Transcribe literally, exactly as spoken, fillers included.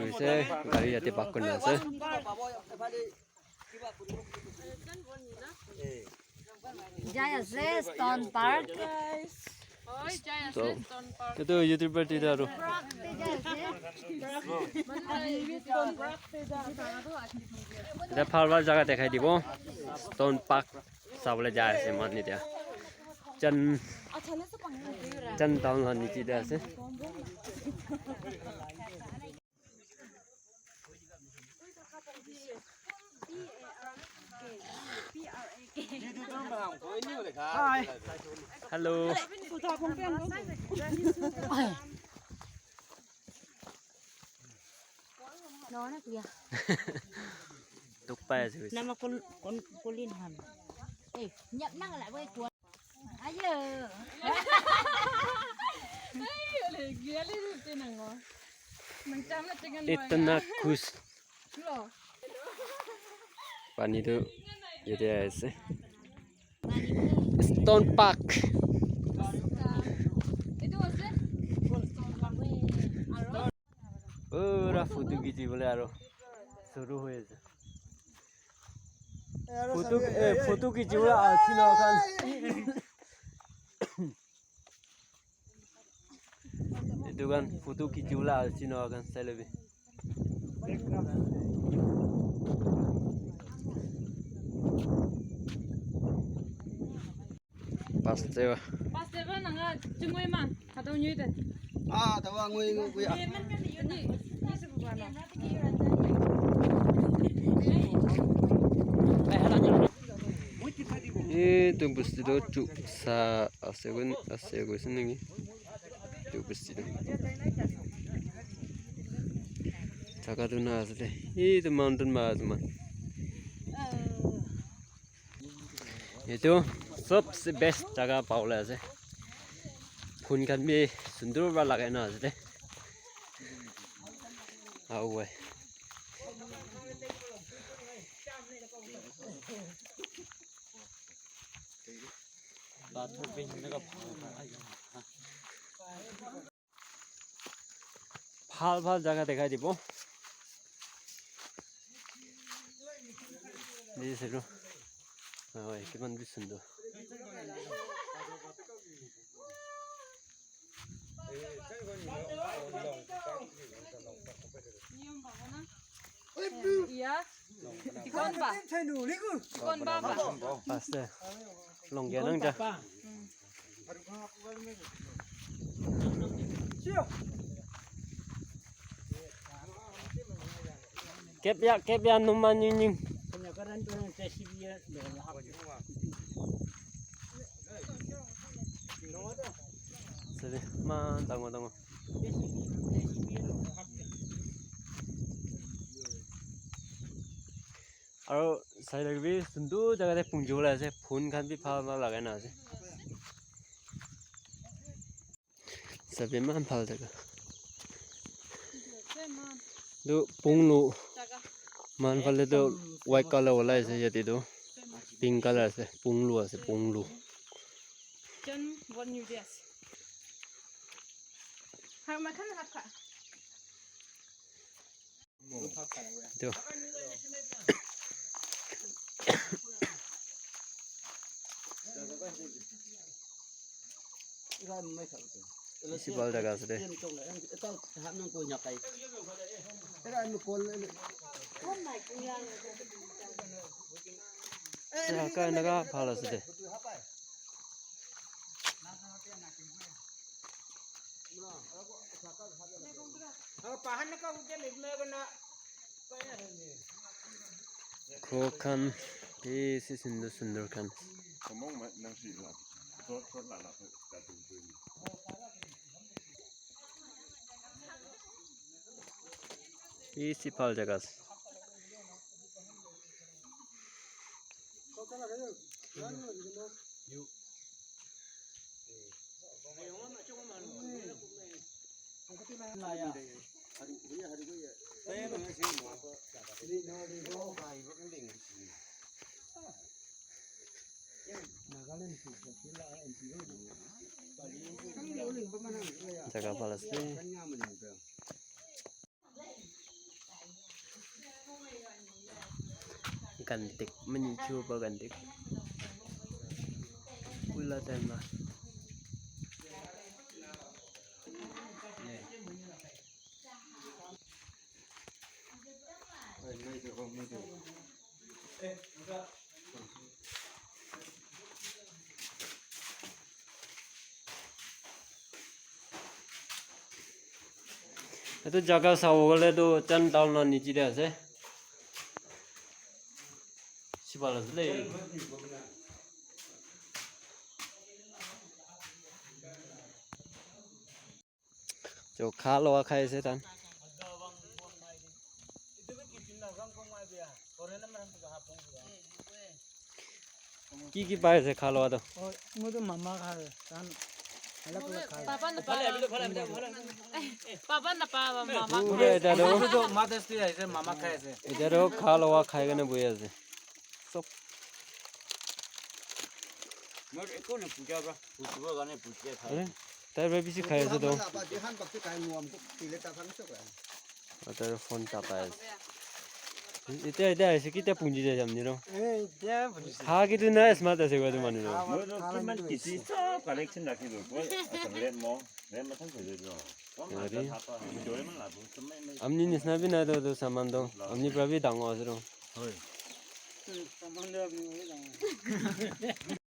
Hoise, gari yate park kurina ase. Jai ase Stone Park. Etu YouTuber tuita aru. Etia bhal bhal jaga dekhai dibo. Stone Park sabole jai ase manu etia. Chan, Chan town la niche te ase. Hi. Hello. Dukh pai ase. Nama kon, kon, kolin han. Eh, nyap nang la wai ko. Ayo. Itna khush. Pani tu yate ase. Stone Park. Pura photo khichi bole aro suru hoi ase. Photo, eh, photo khichi bole ase na khan. Etu khan photo khichi bole ase na khan sai lobi. Pastor. Pastor ba nanga chungoi man khatau nyui de. Ah, tawa ngui ngui kuya. Ni, ni su ba na. Eh, tu busti tu chu sa ase gun ase gun naki. Tu busti tu. Jaga tu na ase de. Eh, tu mountain ma ase ma. Etu sobse best jaga pabole ase. Phun khan bi sundur para lagai na ase de. Aru wai. Bhal bhal jaga dekhai dibo. This is, oi, kiman bi sundor. Iya. Tikon ba? Tikon ba ba? Pastor. Long genang ja. Kep ya, kep ya, numa nying nying. Sebe, man, tango, tango. Aro sai thaki bi sundur jaga te punji bole ase, phun khan bi bhal bhal lagai na ase. Sabi eman bhal jaga. Tu punglu man phale tu white color ulai ase, yate tu pink color ase, punglu ase, punglu. Etu. Bishi bhal jaga ase de. Jaga eneka bhal ase de. Ghor khan bishi sundur sundur khan. Bishi bhal jaga ase. Jaga bhal ase. Kantik, mani chupa kantik. Ula tanma. Etu jaga sabo le tu Chan town la niche te ase. Sibala ase le. Jo kha loa khai ase tan. Ki ki pai ase kha loa to? Oh, moi to mama kha ase. Tan alag alag kha ase. Papa na pa. Papa na pa, mama. Pura eta to. Moi to Mother's Day ase, mama khai ase. Eta to kha loa khai kena bohi ase. Sob. Moi ekko na puja ba, puja ba gane puja khai. Eh? Tai para bishi khai ase to. Ah, tai phone tapai ase. Etiya, etiya aise, ketia punji jai jam niro. Eh, etiya punji. Kha kitu na smart ase koa tu manu to. Moi to kiman kisi sob collection rakhi do. Koi asam red mo, red mo tham khoi do. Koi mata thapa, enjoy man labu. Amni nisna bi nai to, to saman to. Amni para bi dangor ase to. Hoi. Hmm, saman to apni para bi dangor.